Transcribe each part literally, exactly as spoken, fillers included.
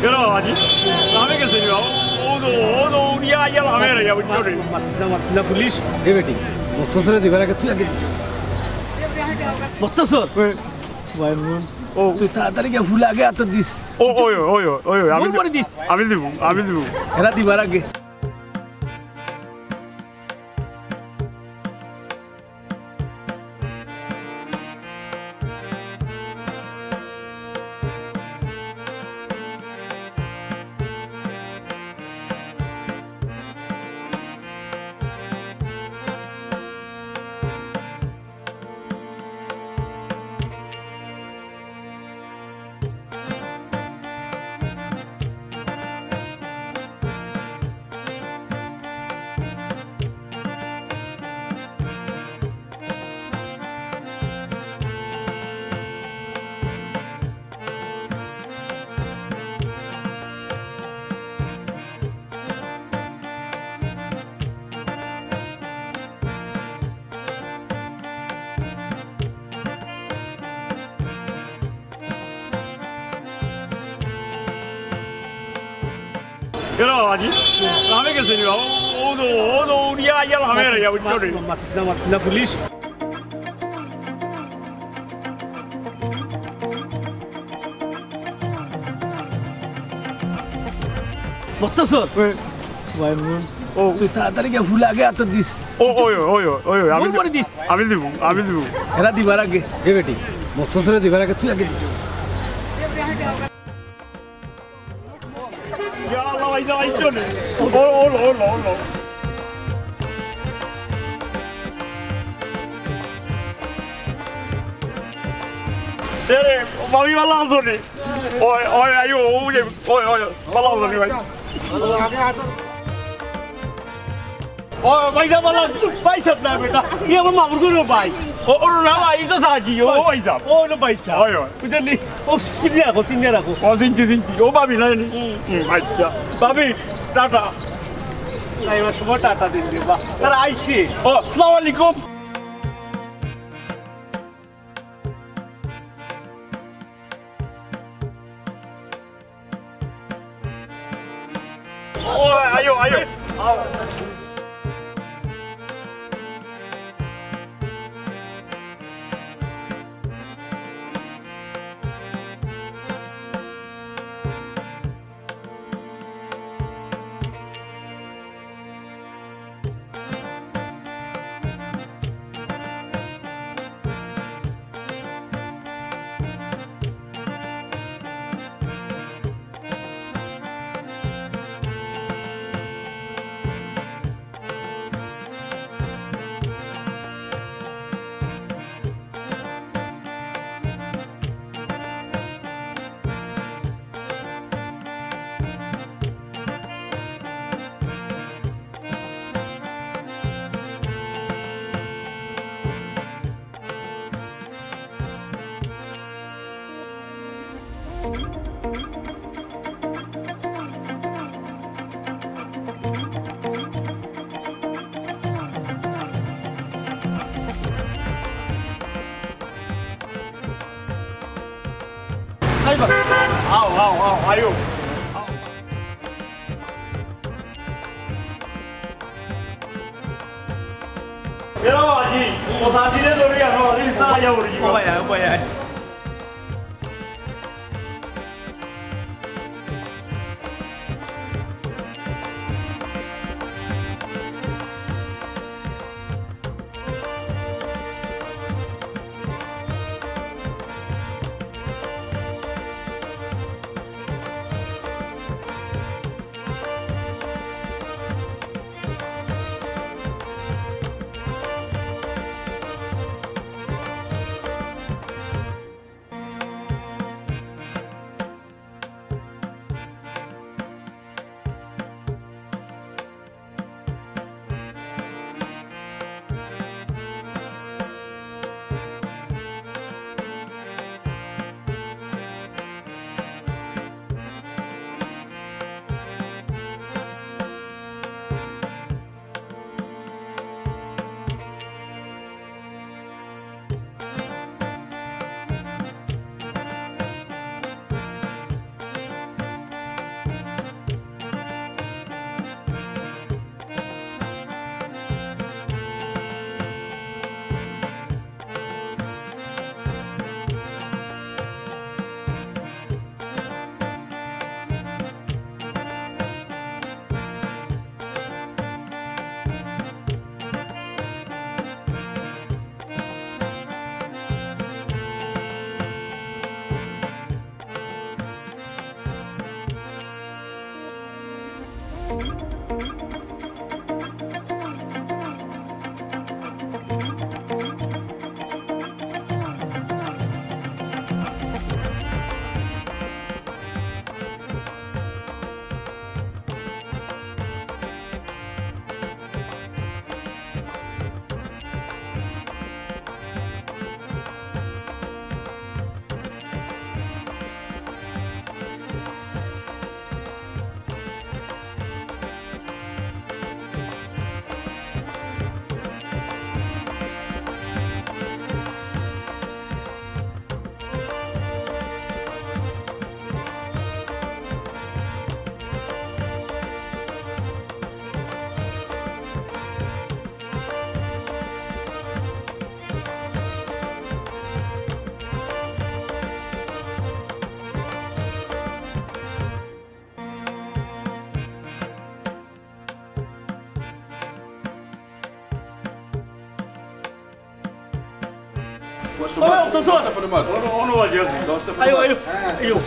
এরা বাবাজি, লামে গেছে রে বাবা। ও তো, ও তো উড়িয়া আইয়া লামে রে, বুঝছো রে? মাতিস না, মাতিস না, পুলিশ। এ বেটি, মক্তসরে দিবার আগে তুই আগে দিস। মক্তসর? ওই। ভাই মন। ও। তুই তাড়াতাড়ি গিয়া ফুল আগে আতর দিস। ও, ওই, ওই, ওই, ওই, আমি মন দি-, করে দিস। আমি দিমু, আমি দিমু। এরা দিবার আগে। এরা বাবাজি, লামে গেছে রে বাবা। ও তো, ও তো উড়িয়া আইয়া লামে রে, বুঝছো রে? মাতিস না, মাতিস না, পুলিশ। মক্তসর? ওই। ভাই মন। ও। তুই তাড়াতাড়ি গিয়া ফুল আগে আতর দিস। ও, ওই, ওই, ওই, ওই, ওই, আমি মন দি-, করে দিস। আমি দিমু, আমি দিমু। এরা দিবার আগে। এ বেটি, মক্তসরে দিবার আগে তুই আগে দিস। ইয়া আল্লাহ, ভাই, যাও, আইসো নে। ও, ও, লো, লো, লো। এ রে, ভাবি, ভালা আছো নি? ওই, ওই, আইও, ওই যে, ওই, ওই, ভালা আছো নি, ভাই? ও, ভাই সাহেব, ভালা আছো? ভাই সাহেব না, বেটা। ই আমার মামুর ঘরর ভাই। ও, ও, না, ভাই, ই তো সাজি, ও, ভাই সাহেব। ও, হলো ভাই সাহেব। ওই, ওই। বুঝলি? ও, চিনিয়া রাখো, চিনিয়া রাখো। ও, চিনছি, চিনছি। ও, ভাবি, না, নি? হুম। হুম, আচ্ছা। ভাবি, টাটা। না, এবার সময় টাটা দিন রে, বাহ। তারা আইছে। ও, আসসালামু আলাইকুম। ও, আইও, আইও, আও। আও, আও, আও, আইও। এরা বাবাজি, ও সাজিরে ধরে আসো, বাবাজি, উপায় আয়, উপায় আয়। Oi, oi, oi, oi.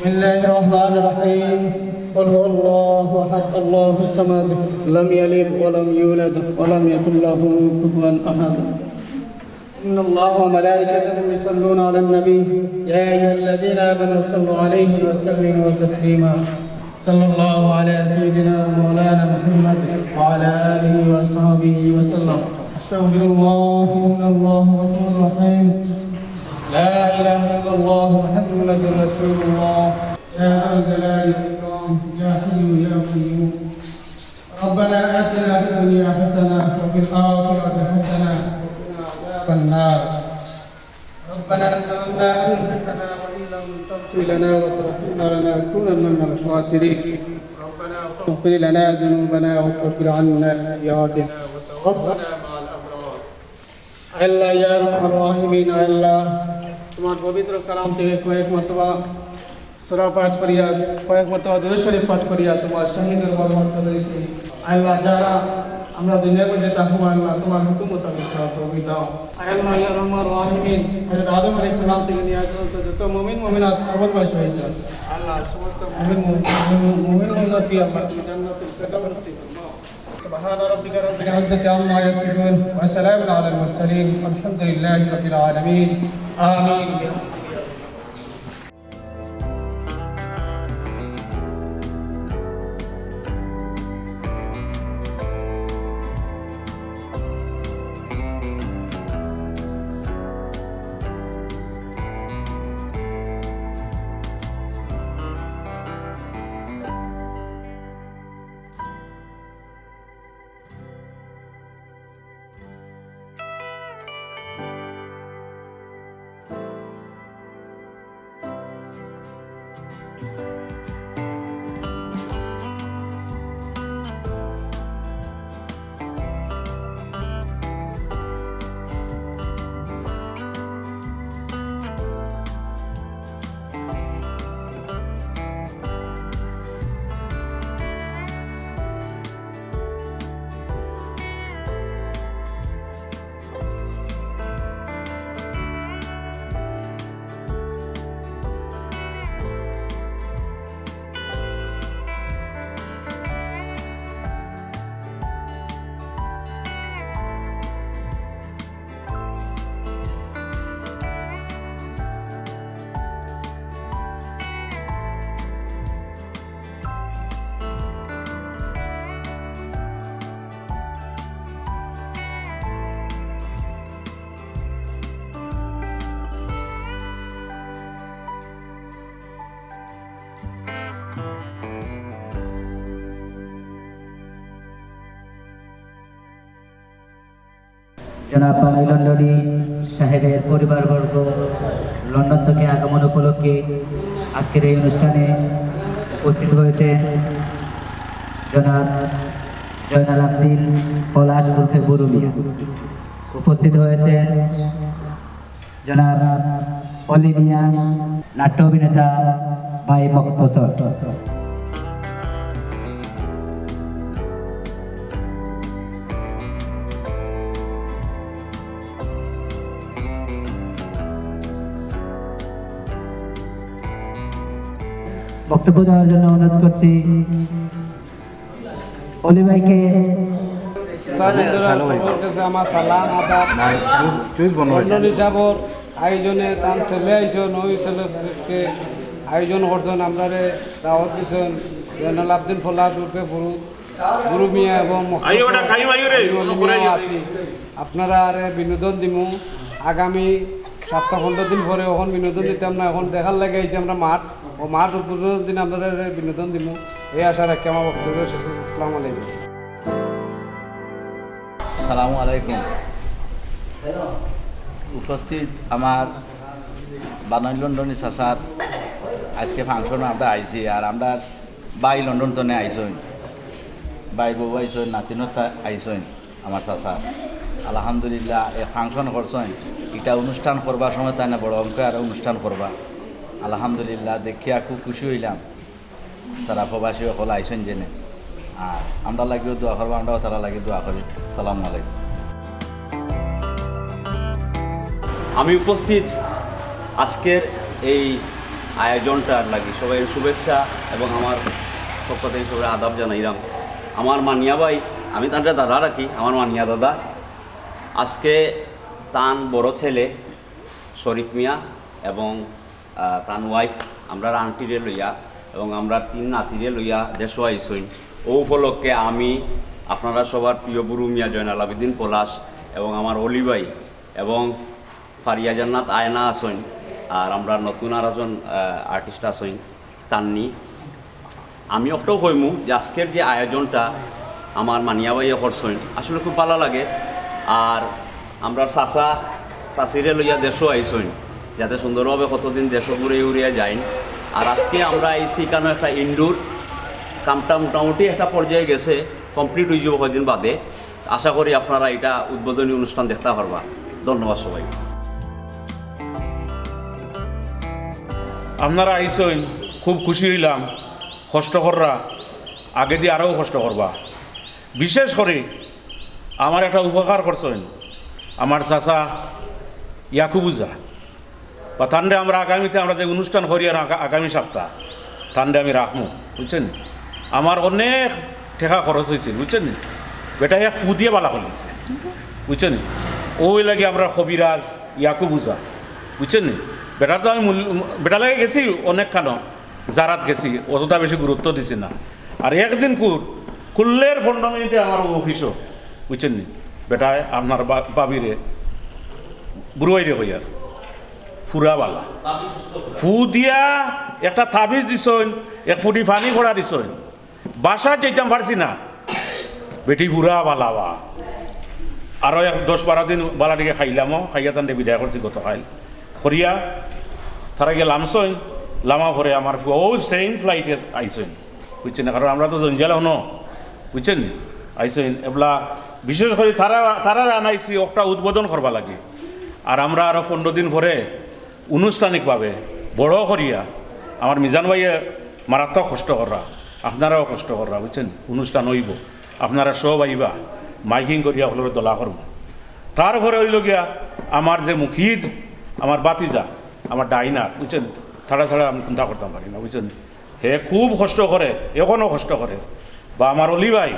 بسم الله الرحمن الرحيم. قل هو الله أحد، الله الصمد، لم يلد ولم يولد، ولم يكن له كفوا أحد. إن الله وملائكته يصلون على النبي، يا أيها الذين آمنوا صلوا عليه وسلموا تسليما. صلى الله على سيدنا ومولانا محمد وعلى آله وصحبه وسلم. أستغفر الله، إن الله غفور رحيم. لا إله إلا الله محمد رسول الله. يا ذا الجلال والإكرام، يا حي يا قيوم. ربنا آتنا في الدنيا حسنة وفي الآخرة حسنة وقنا عذاب النار. ربنا ظلمنا أنفسنا وإن لم تغفر لنا وترحمنا لنكونن من الخاسرين. ربنا اغفر لنا ذنوبنا وكفر عنا سيئاتنا وتوفنا مع الأبرار. আল্লাহ, ইয়া আরহামার রাহিমিন, আল্লাহ, তোমার পবিত্র কালাম থেকে কয়েক মর্তবা সূরা পাঠ করিয়া, কয়েক মর্তবা দুরূদ শরীফ পাঠ করিয়া তোমার শাহী দরবার মর্তবা করেছি। আল্লাহ, যারা আমরা দুনিয়ার মধ্যে থাকবো, আল্লাহ, তোমার হুকুম মোতাবেক চলার তৌফিক দাও। আল্লাহ, ইয়া আরহামার রাহিমিন, হযরত আদম আলাইহিস সালাম থেকে নিয়ে আজ পর্যন্ত যত মুমিন মুমিনাত কবরবাসী হয়েছে, আল্লাহ, সমস্ত মুমিন মুমিন মুমিন মুমিনাতকে আল্লাহ তুমি জান্নাতুল ফেরদাউস নসিব ফরমাও। سبحان ربك رب العزة عما يصفون، وسلام على المرسلين، والحمد لله رب العالمين. آمين. জনাব বানাই লন্ডনী সাহেবের পরিবারবর্গ লন্ডন থেকে আগমন উপলক্ষে আজকের এই অনুষ্ঠানে উপস্থিত হয়েছেন জনাব জয়নাল আবদিন পলাশ উর্ফে বুরু মিয়া। উপস্থিত হয়েছেন জনাব অলি মিয়া, নাট্য অভিনেতা ভাই মখতসর। বক্তব্য দেওয়ার জন্য অনুরোধ করছি অলি ভাইকে। তার ভিতরে সবার কাছে আমার সালাম, আদাব। লন্ডন হিসাবর আয়োজনে তার ছেলে আইসন, ওই ছেলেকে আয়োজন করছেন, আমরারে দাওয়াত দিছেন। জয়নাল আবদিন ফলাশ উর্ফে ফুরু, গুরু মিয়া এবং মখতসর আইও বেটা, খাইও, আইও রে, আইও, অন্য করে আইও। আছি। আপনারারে বিনোদন দিমু। আগামী সপ্তাহ পনেরো দিন পরে অখন বিনোদন দিতাম না, অখন দেখার লাগি আইছি আমরা মাঠ। ও মাঠ উদ্বোধনের দিন আপনারারে বিনোদন দিমু। এই আশা রাখি আমার বক্তব্য শেষ করছি। আসসালামু আলাইকুম। সালামু আলাইকুম। উপস্থিত আমার বানাই লন্ডনী চাচার আজকে ফাংশন আমরা আইছি, আর আমরা ভাই লন্ডন তনে আইছইন, ভাই বউ আইছইন, নাতিনতা আইছইন। আমার চাচা আলহামদুলিল্লাহ এ ফাংশন করছইন। ইটা অনুষ্ঠান করবার সময় তাই না বড় অঙ্ক আর অনুষ্ঠান করবা। আলহামদুলিল্লাহ দেখিয়া খুব খুশি অইলাম। তারা প্রবাসী অকল আইছইন জেনে, আর আমরা লাগিও দোয়া করবা, আমরাও তারা লাগি দোয়া করি। সালামু আলাইকুম। আমি উপস্থিত আজকের এই আয়োজনটার লাগি সবাইরে শুভেচ্ছা এবং আমার পক্ষ থেকে সবাইরে আদাব জানাইলাম। আমার মানিয়া ভাই, আমি তানরে দাদা রাখি, আমার মানিয়া দাদা, আজকে তান বড় ছেলে শরীফ মিয়া এবং তান wife, আমরার aunty রে লইয়া এবং আমরার তিন নাতিরে লইয়া দেশো আইছইন। অউ উপলক্ষে আমি আপনারা সবার প্রিয় বুরু মিয়া জয়নাল আবেদিন পলাশ এবং আমার অলি ভাই এবং ফারিয়া জান্নাত আয়না আছইন, আর আমরার নতুন আরকজন artist আছইন, তান্নি। আমি অকটাউ কইমু যে আজকের যে আয়োজনটা আমার মানিয়া ভাইয়ে করছইন, আসলে খুব ভালা লাগে। আর আমরার চাচা চাচিরে লইয়া দেশো আইছইন, যাতে সুন্দরভাবে কতদিন দেশো ঘুরিয়া উরিয়া যাইন। আর আজকে আমরা আইছি ইকানো একটা indoor কামটা মোটামুটি একটা পর্যায়ে গেছে, কমপ্লিট অইযিবো কয়দিন বাদে। আশা করি আপনারা ইটা উদ্বোধনী অনুষ্ঠান দেখতা পারবা। ধন্যবাদ সবাই। আপনারা আইছইন, খুব খুশি অইলাম। কষ্ট কররা, আগেদি আরও কষ্ট করবা। বিশেষ করি আমার একটা উপকার করছইন আমার চাচা ইয়াকুব উজা, বা তানরে আমরা আগামীতে আমরা যে অনুষ্ঠান করিয়ার আগা-, আগামী সপ্তাহ, তানরে আমি রাখমু, বুঝছইন? আমার অনেক টেকা খরচ অইছিল, বুঝছইন? বেটায় এক ফু দিয়া বালা করি দিছে, বুঝছইন? অউ লাগি আমরা কবিরাজ ইয়াকুব উজা, বুঝছইন? বেটার তো আমি মূল-, বেটার লগে গেছি অনেক খানো, জারাত গেছি, অতটা বেশি গুরুত্ব দিছি না। আর একদিন কুর, কুল্লের পনেরো মিনিটে আমার অফিসও, বুঝছইন নি? বেটায় আপনার বা-, ভাবিরে, বুড়াইরে কইয়ার, ফুরা বালা। ফু দিয়া একটা তাবিজ দিছইন, এক ফুটি পানি পড়া দিছইন। বাসাত যাইতাম পারছি না। বেটি ফুরা বালা বা। আরো এক দশ বারো দিন বালা টিকে খাইলামও, খাইয়া তানরে বিদায় করছি গতকাল। করিয়া তারা গিয়া লামছইন, লামা পরে আমার ফুয়া অউ সেম ফ্লাইটে আইছইন, বুঝছইন নি? কারণ আমরা তো জঞ্জাল অনো, বুঝছইন নি? আইছইন, এবলা বিশেষ করি তারা, তারারে আনাইছি একটা উদ্বোধন করবা লাগি। আর আমরা আরো পনেরো দিন পরে আনুষ্ঠানিকভাবে বড় করিয়া আমার মিজান ভাইয়ে মারাত্মক কষ্ট কররা, আপনারাও কষ্ট কররা, বুঝছইন? অনুষ্ঠান অইবো, আপনারা সব আইবা, মাইকিং করিয়া হকলরে দলা করমু। তারপরে অইলো গিয়া আমার যে মুখিদ, আমার বাতিজা, আমার ডাইনার, বুঝছইন? তারা ছাড়া আমি কুন্তা করতাম পারি না, বুঝছইন? হে খুব কষ্ট করে, এখনো কষ্ট করে। বা আমার অলি ভাই,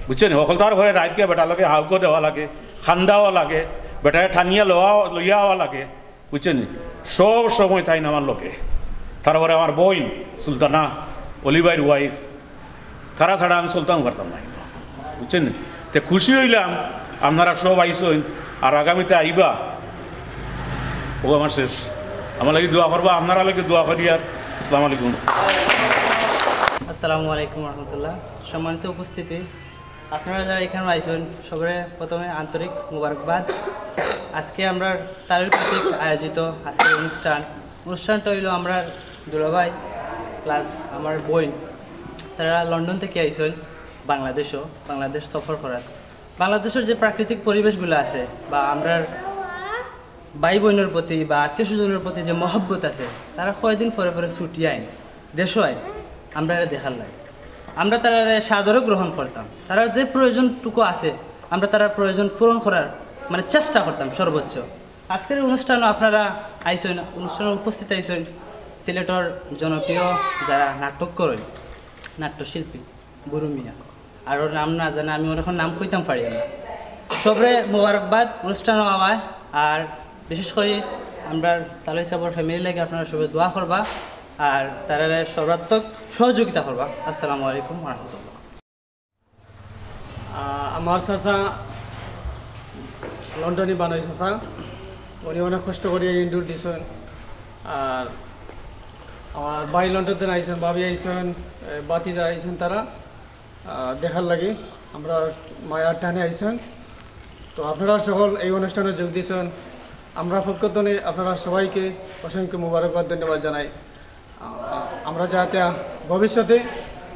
বুঝছইন? হকলতার ঘরে রাইত গিয়া বেটার লগে হাউকো দেওয়া লাগে, খান্দাও লাগে, বেটারে টানিয়া লওয়া, লইয়া আওয়া লাগে। বুঝছইন নি? সব সময় তাইন আমার লগে। তারপরে আমার বইন সুলতানা, অলি ভাইর ওয়াইফ, তারা ছাড়া আমি চলতাম পারতাম না। বুঝছইন নি? তে খুশি অইলাম, আপনারা সব আইছইন, আর আগামীতে আইবা। অউ আমার শেষ। আমার লাগি দোয়া করবা, আপনারার লাগি দোয়া করিয়ার। আসসালামু আলাইকুম। আসসালামু আলাইকুম রহমতুল্লাহ। সম্মানিত উপস্থিতি, আপনারা যারা এখানে আইছইন, সবরে প্রথমে আন্তরিক মোবারকবাদ। আজকে আমরার তারই প্রতীক আয়োজিত আজকের অনুষ্ঠান। অনুষ্ঠানটা অইলো আমরার দুলাভাই প্লাস আমার বইন, তারা লন্ডন থাকি আইছইন বাংলাদেশো, বাংলাদেশ সফর করার। বাংলাদেশর যে প্রাকৃতিক পরিবেশগুলা আছে বা আমরার ভাই বইনর প্রতি বা আত্মীয় স্বজনর প্রতি যে মহব্বত আছে, তারা কয়দিন পরে পরে ছুটি আইন, দেশো আইন, আমরারে দেখার লাগি। আমরা তারারে সাদরে গ্রহণ করতাম, তারার যে প্রয়োজনটুকু আছে, আমরা তারার প্রয়োজন পূরণ করার মানে চেষ্টা করতাম সর্বোচ্চ। আজকের অনুষ্ঠানও আপনারা আইছইন, অনুষ্ঠানও উপস্থিত আইছইন সিলেটর জনপ্রিয় যারা নাটক করইন, নাট্যশিল্পী বুরু মিয়া। আর ওর নাম না জানে, আমি অখন নাম কইতাম পারি না। সবরে মোবারকবাদ অনুষ্ঠান আওয়ায়। আর বিশেষ করি আমরার তালই সাবর ফ্যামিলি লাগি আপনারা সবে দোয়া করবা, আর তারারে সর্বাত্মক সহযোগিতা করবা। আসসালামু আলাইকুম ওয়া রাহমাতুল্লাহ। আহ, আমার চাচা লন্ডনি বানাই চাচা, উনি অনেক কষ্ট করিয়া ইন্দুর দিছইন। আর আমার ভাই লন্ডন থাকি আইছইন, ভাবি আইছইন, এ, বাতিজা আইছইন তারা, আহ, দেখার লাগি। আমরা মায়ার টানে আইছইন। তো আপনারা সকল এই অনুষ্ঠানে যোগ দিছইন। আমরা পক্ষ থাকি আপনারা সবাইকে অসংখ্য মোবারকবাদ, ধন্যবাদ জানাই। আহ, আমরা যাতে ভবিষ্যতে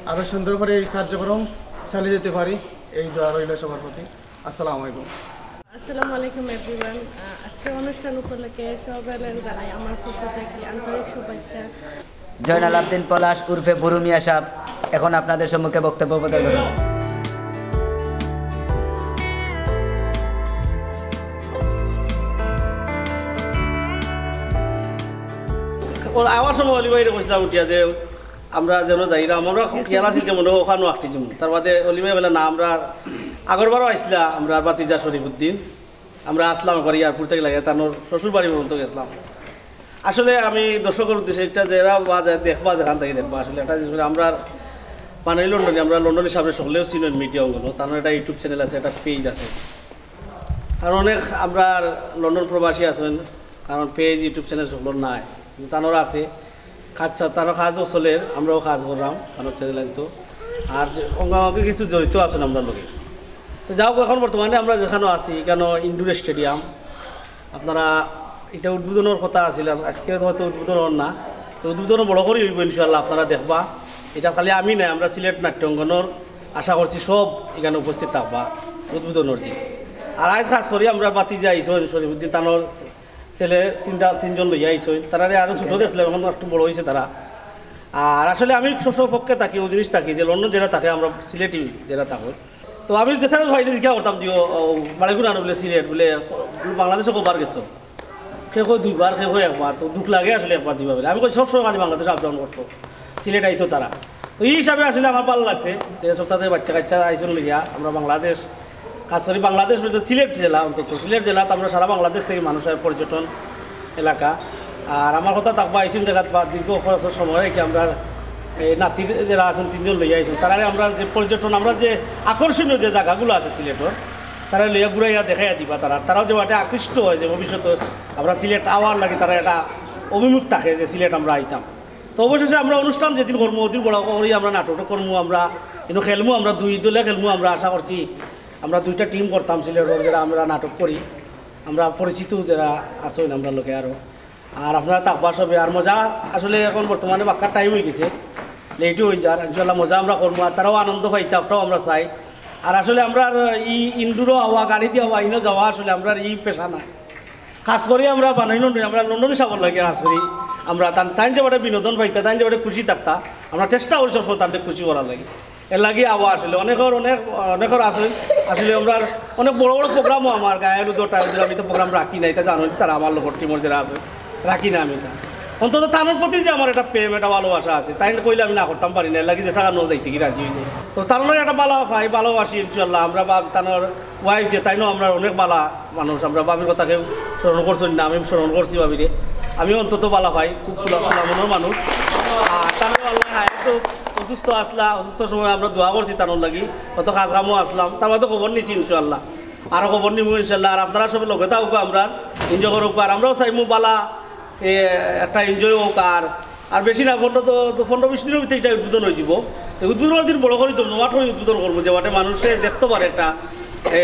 আরো সুন্দর করে এই কার্যক্রম চালিয়ে যেতে পারি, এই দোয়া রইল সবার প্রতি। আসসালামু আলাইকুম। আসসালামু আলাইকুম এভরিওয়ান। আহ, আজকে অনুষ্ঠান উপলক্ষে সবাইরে জানাই আমার পক্ষ থাকি আন্তরিক শুভেচ্ছা। জয়নাল আবদিন পলাশ উরফে বুরু মিয়া সাব এখন আপনাদের সম্মুখে বক্তব্য প্রদান করবেন। ওর আওয়ার সময় অলি ভাইরে কইছিলাম উঠিয়া যে আমরা যেন যাইরাম, আমরা খুব খেয়াল আছিল যে মনে হয় ওখানো আটকি যাবো। তার বাদে অলি ভাই বলে, "না, আমরা আগরবারও আইছিলা, আমরা বাতিজা শরীফুদ্দিন, আমরা আসলাম একবার এয়ারপোর্ট থাকি লাগিয়া তানোর শ্বশুর বাড়ি পর্যন্ত গেছিলাম।" আসলে আমি দর্শকর উদ্দেশ্যে একটা, যারা বা যায় দেখবা, যেখান থাকি দেখবা, আসলে একটা জিনিস হলো, আমরা মানে লন্ডনে, আমরা লন্ডনি সাবরে সকলেও চিনইন, মিডিয়া অগুলো, তার একটা ইউটিউব চ্যানেল আছে, একটা পেজ আছে। আর অনেক আমরা লন্ডন প্রবাসী আছইন, কারণ পেজ, ইউটিউব চ্যানেল সকলের নাই, কিন্তু তানোর আছে। আচ্ছা, তানোর কাজও চলের, আমরাও কাজ কররাম তানোর চ্যানেল আনতো। আর যে অঙ্গাঙ্গি কিছু জড়িত আছইন আমরার লগে। তো যাউক, এখন বর্তমানে আমরা যেখানো আছি, এখানো ইনডোর স্টেডিয়াম, আপনারা এটা উদ্বোধনর কথা আছিল, আর আজকে হয়তো উদ্বোধন অর না, তো উদ্বোধন বড় করি অইবো ইনশাআল্লাহ, আপনারা দেখবা। ইটা খালি আমি নায়, আমরা সিলেট নাট্য অঙ্গনর আশা করছি সব ইখানো উপস্থিত থাকবা উদ্বোধনর দিন। আর আইজ খাছ করি আমরার ভাতিজা আইছইন শরীফুদ্দিন, তানর ছেলে তিনটা, তিনজন লইয়া আইছইন। তারারে আরো ছোট দেখছিলাম, অখন একটু বড় অইছে তারা। আর আসলে আমি সব পক্ষে থাকি, অউ জিনিস থাকি যে লন্ডন যেরা থাকে, আমরা সিলেটি যেরা থাকি। তো আমি যেরা ভাইরে জিজ্ঞাসা করতাম যে, "ও, ও, বাড়ি কুনানো?" বুলে, "সিলেট।" বুলে, "বাংলাদেশো কবার গেছো?" কেউ কয় দুইবার, কেউ কয় একবার। তো দুখ লাগে আসলে একবার দুইবার বুলে। আমি কই, "সব সময় খালি বাংলাদেশ up down করতো, সিলেট আইতো তারা।" তো ই হিসাবে আসলে আমার ভালা লাগছে যে সপ্তাহে বাচ্চা কাচ্চা আইছইন লইয়া আমরা বাংলাদেশ, খাছ করি বাংলাদেশ বলতে সিলেট জেলা, অন্তত সিলেট জেলাত আমরা সারা বাংলাদেশ থাকি মানুষ অয়, পর্যটন এলাকা। আর আমার কথা থাকবা, আইছইন জাগাত বা দীর্ঘ কত সময় কি আমরা এই নাতি যেরা আছইন তিনজন লইয়া আইছইন, তারারে আমরা যে পর্যটন, আমরা যে আকর্ষণীয় যে জাগাগুলা আছে সিলেটর, তারারে লইয়া ঘুরাইয়া দেখাইয়া দিবা তারা, তারাও যে বাটে আকৃষ্ট অয় যে ভবিষ্যতে আমরা সিলেট আওয়ার লাগি তারা একটা অভিমুখ থাকে যে সিলেট আমরা আইতাম। তো অবশেষে আমরা অনুষ্ঠান যেদিন করমু, ওদিন বড় করি আমরা নাটক করমু, আমরা ইনো খেলমু, আমরা দুই দলে খেলমু। আমরা আশা করছি আমরা দুইটা টিম করতাম সিলেটর, যেরা আমরা নাটক করি, আমরা পরিচিত যেরা আছইন আমরার লগে আরো। আর আপনারা থাকবা সবে। আর মজা আসলে অখন বর্তমানে বাক্কা টাইম অইগেছে, লেটও অইযার, ইনশাল্লাহ মজা আমরা করমু, আর তারাও আনন্দ পাইতা, ওটাও আমরা চাই। আর আসলে আমরার ই ইনডোরও আওয়া, গাড়ি দি আওয়া, ইনো যাওয়া আসলে আমরার ই পেশা নায়। খাছ করি আমরা বানাই লন্ডন, আমরা লন্ডনি সাবর লাগি খাছ করি। আমরা তান, তাইন যে বাটে বিনোদন পাইতা, তাইন যে বাটে খুশি থাকতা, আমরা চেষ্টা করি সবসময় তানরে খুশি করার লাগি। এর লাগি আওয়া আসলে অনেকর, অনেক, অনেকর আছে। আসলে আমরার অনেক বড় বড় প্রোগ্রামও আমার গায়ে হলুদ ওটা, আমি তো প্রোগ্রাম রাখি না, ইটা জানইন তারা আমার লগর টিমর যেরা আছে, রাখি না আমি ইটা। অন্তত তানর প্রতি যে আমার একটা প্রেম, একটা ভালোবাসা আছে, তাইন কইলে আমি না করতাম পারি না, এর লাগি যে জাগা নু যাইতে কি রাজি অইযাই। তো তানর একটা ভালা পাই, ভালোবাসি ইনশাল্লাহ। আমরা বা তানর ওয়াইফ যে, তাইনও আমরার অনেক ভালা মানুষ, আমরা ভাবির কথা কেউ স্মরণ করছইন না, আমি স্মরণ করছি ভাবিরে। আমি অন্তত ভালা পাই, খুব খোলা, খোলা মনর মানুষ। আর তানরে আল্লায় হায়াত দেউক, অসুস্থ আছলা, অসুস্থ সময় আমরা দোয়া করছি তানর লাগি, অত কাজ কামও আছলাম, তার বাদে খবর নিছি ইনশাআল্লাহ, আরো খবর নিমু ইনশাআল্লাহ। আর আপনারা সবে লগে থাকউক্কা, আমরা এনজয় করউক্কা, আর আমরাও চাইমু ভালা এ, একটা এনজয় অউক। আর, আর বেশি না, পনেরো তো, তো পনেরো বিশ দিনর ভিতরে ইটা উদ্বোধন অইযিবো। তো উদ্বোধনর দিন বড় করি জমজমাট করি উদ্বোধন করমু, যে বাটে মানুষে দেখতো পারে একটা, এ,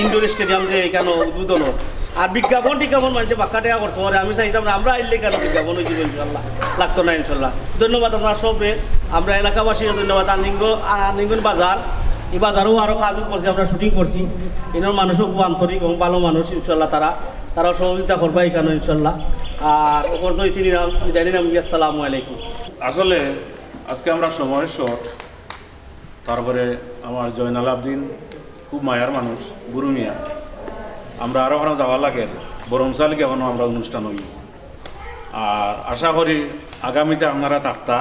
ইনডোর স্টেডিয়াম যে ইখানো উদ্বোধন অর। আর বিজ্ঞাপন টিজ্ঞাপন মানষে বাক্কা টেকা খরচ করে, আমি চাইতাম না, আমরা আইলে ইখানো বিজ্ঞাপন অইযিবো ইনশাআল্লাহ, লাগতো না ইনশাআল্লাহ। ধন্যবাদ আপনারা সবরে। আমরা এলাকাবাসীরে ধন্যবাদ। আর্নিংগো-, আর্নিংগন বাজার, ই বাজারও আরো কাজ করছি, আমরা শুটিং করছি। ইনোর মানুষও খুব আন্তরিক এবং ভালো মানুষ ইনশাআল্লাহ। তারা তারাও সহযোগিতা করবা ইখানো ইনশাল্লাহ। আর অপরত ইতি নিলাম, বিদায় নিলাম, আসসালামু আলাইকুম। আসলে আজকে আমরা সময় শর্ট, তারপরে আমার জয়নাল আবদিন খুব মায়ার মানুষ, গুরু মিয়া, আমরা আরো ওখানে যাওয়া লাগে, বরমসাল গিয়া অখনো আমরা অনুষ্ঠান অইবো। আর আশা করি আগামীতে আপনারা থাকতা,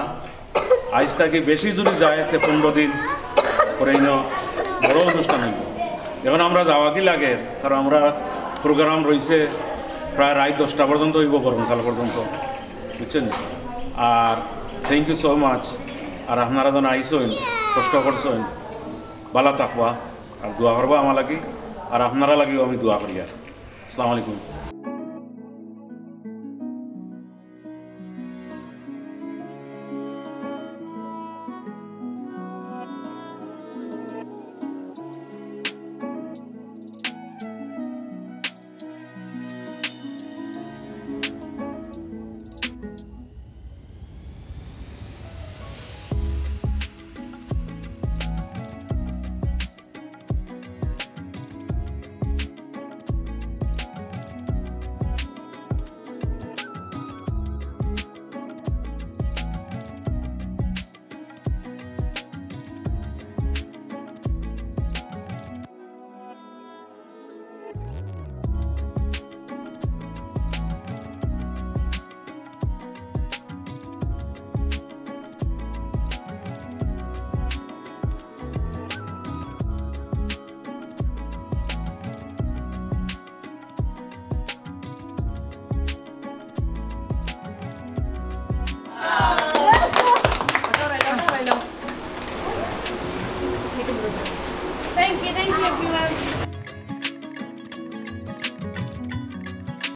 আইজ থাকি বেশি যদি যায়, তে পনেরো দিন পরে ইনো বড় অনুষ্ঠান অইবো। এখন আমরা যাওয়া কি লাগে, কারণ আমরা প্রোগ্রাম রইছে প্রায় রাইত দশটা পর্যন্ত অইবো, বরমসাল পর্যন্ত, বুঝছইন? আর thank you so much। আর আপনারা যেন আইছইন, কষ্ট করছইন, ভালা থাকবা, আর দোয়া করবা আমার লাগি, আর আপনারা লাগিও আমি দোয়া করিয়ার। আসসালামু আলাইকুম। Thank you, thank you, everyone.